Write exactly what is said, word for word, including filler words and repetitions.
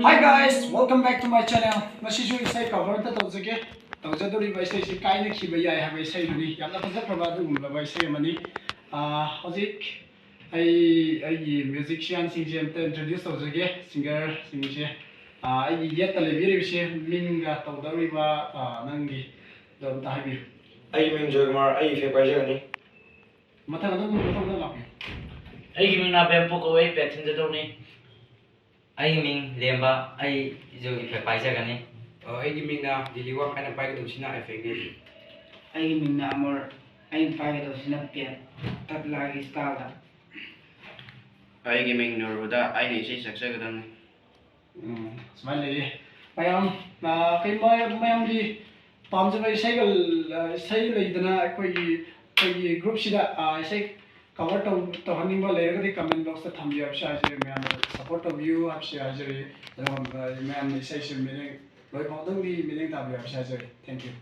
Hi guys, welcome back to my channel. ꯉꯁꯤꯁꯨ ꯏꯁꯩ cover ꯑꯝꯇ ꯇꯧꯖꯒꯦ꯫ ꯇꯧꯖꯗꯣꯔꯤꯕ ꯏꯁꯩꯁꯤ ꯀꯥꯏꯅꯈꯤꯕ ꯌꯥꯏ ꯍꯥꯏꯕ ꯏꯁꯩꯗꯨꯅꯤ꯫ ꯌꯥꯝꯅ ꯐꯖꯈ꯭ꯔꯕ ꯑꯗꯨꯒꯨꯝꯂꯕ ꯏꯁꯩ ꯑꯃꯅꯤ꯫ ꯑꯥ, ꯍꯧꯖꯤꯛ ꯑꯩ ꯑꯩꯒꯤ musicianꯁꯤꯡꯁꯦ ꯑꯝꯇ introduce ꯇꯧꯖꯒꯦ꯫ Singerꯁꯤꯡꯁꯦ, ꯑꯥ, ꯑꯩꯒꯤ ꯌꯦꯠꯇ ꯂꯩꯕꯤꯔꯤꯕꯁꯦ ꯃꯤꯡꯒ ꯇꯧꯗꯧꯔꯤꯕ, ꯑꯥ, ꯅꯪꯒꯤ ꯑꯗꯣ ꯑꯝꯇ ꯍꯥꯏꯕꯤꯌꯨ꯫ ꯑꯩꯒꯤ ꯃꯤꯡ ꯖꯣꯏꯀꯨꯃꯥꯔ, ꯑꯩ effect ꯄꯥꯏꯖꯒꯅꯤ꯫ ꯃꯊꯪ ꯑꯗꯨꯝ ꯃꯊꯪ ꯃꯊꯪ ꯂꯥꯛꯄꯤꯌꯨ꯫ ꯑꯩꯒꯤ ꯃꯤꯡ ꯅꯥꯕꯦꯝꯄꯣ ꯀꯧꯋꯦ, ꯄꯦꯠ ꯊꯤꯟꯖꯗꯧꯅꯤ꯫ ꯑꯩꯒꯤ ꯃꯤꯡ ꯂꯦꯝꯕ, ꯑꯩꯁꯨ effect ꯄꯥꯏꯖꯒꯅꯤ꯫ ꯑ, ꯑꯩꯒꯤ ꯃꯤꯡꯅ ꯂꯤꯂꯤꯋꯥꯡ, ꯑꯩꯅ ꯄꯥꯏꯒꯗꯕꯁꯤꯅ effectꯅꯤ꯫ ꯑꯩꯒꯤ ꯃꯤꯡꯅ ꯑꯃꯔ, ꯑꯩꯅ ꯄꯥꯏꯒꯗꯕꯁꯤꯅ ꯄꯦꯠ, ꯇꯕ꯭ꯂꯥꯒꯤ styleꯗ꯫ ꯑꯩꯒꯤ ꯃꯤꯡ ꯅꯨꯔ ꯍꯨꯗꯥ, ꯑꯩꯅ ꯏꯁꯩ ꯁꯛꯆꯒꯗꯕꯅꯤ꯫ ꯎꯝ, ꯁꯨꯃꯥꯏꯅ ꯂꯩꯌꯦ꯫ ꯃꯌꯥꯝ, ꯑ, ꯀꯩ, ꯃꯌꯥꯝ, ꯃꯌꯥꯝꯒꯤ ꯄꯥꯝꯖꯕ ꯏꯁꯩꯒ, ꯑ, ꯏꯁꯩ ꯂꯩꯗꯅ ꯑꯩꯈꯣꯏꯒꯤ, ꯑꯩꯈꯣꯏꯒꯤ groupꯁꯤꯗ, ꯑ, ꯏꯁꯩ cover ꯇꯧ-, ꯇꯧꯍꯟꯅꯤꯡꯕ ꯂꯩꯔꯒꯗꯤ comment boxꯇ ꯊꯝꯕꯤꯌꯨ ꯍꯥꯏꯕꯁꯤ ꯍꯥꯏꯖꯔꯤ꯫ ꯃꯌꯥꯝꯅ support ꯇꯧꯕꯤꯌꯨ ꯍꯥꯏꯕꯁꯤ ꯍꯥꯏꯖꯔꯤ꯫ ꯑꯗꯨꯒ, ꯑ, ꯃꯌꯥꯝꯅ ꯏꯁꯩꯁꯤ ꯃꯤꯠꯌꯦꯡ ꯂꯣꯏꯐꯥꯎꯗꯪꯗꯤ ꯃꯤꯠꯌꯦꯡ ꯇꯥꯕꯤꯌꯨ ꯍꯥꯏꯕꯁꯤ ꯍꯥꯏꯖꯔꯤ꯫ Thank you꯫